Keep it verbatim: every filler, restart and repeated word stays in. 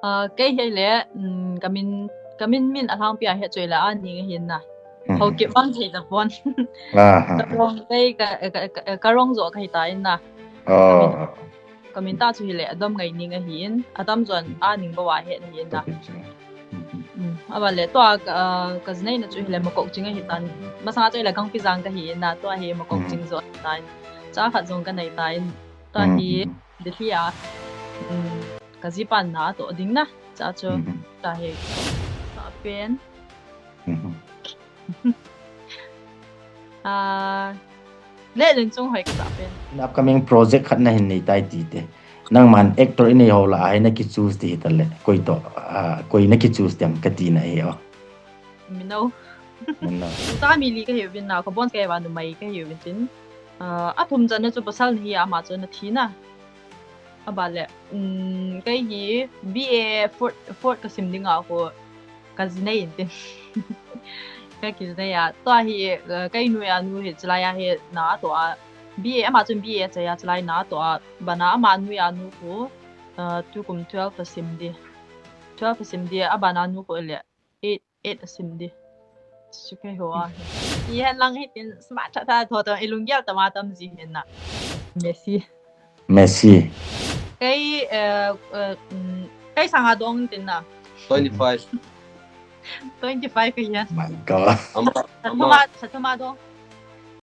Ah, kei hi le, um, kamin, kamin min alhangpi a hi chu le Aning ahin na. Mhm. Haokip mang thei tapon. Aha. Karong kei ka, ka, ka, karong jo kahi tan na. Oh. Kamin, kamin tah chu hi le Adom Ngaining ahin. Atamjon Aning bou a hi ahin na. Mhm. Um, aban le tua ka, ah, kajinei na chu hi le Makokching ahi tan. Masanga chu hi le Gangpijang kahi na. Tua hi Makokching jo ahi tan. Cha khat jong kanei tan. Tua hi Delhi a, um, kajipan na toh ding na. Cha chu, cha hi, cha pen. Ah, le len chung hoi ka cha pen. Upcoming project khat nahin nei tai ti te. Nangman actor inei ho lah a hi naki choose ti hi ta le. Koi toh, ah, koi naki choose tem kati na hi o. Mino. Mino. Tuta mi li kahiuvin na, kabon kei va numei kahiuvin tin. Ah, athum chan na chu pasal nahi ama chu nathi na. Aban le, um, kei hi B A fourth, fourth kasim ding a ho kajinei in tin. Kakijinei a. Tua hi, uh, kei nu a nu hi chilai a hi na toh a. B A, ama chun B A chai a chilai na toh a. Bana ama nu a nu ho, uh, tukum twelve asim di. Twelve asim di, abana nu ho le. Eight, eight asim di. Chu kei ho a. I hen lang hi tin smart tha tha tho tho, i lunggel tam a tam ji hin na. Messi. Messi. Kei, eh, eh, mm, kei sanga dong tin na. Twenty-five. Twenty-five kei hi. My God. Ama, ama. Sathuma, sathuma dong.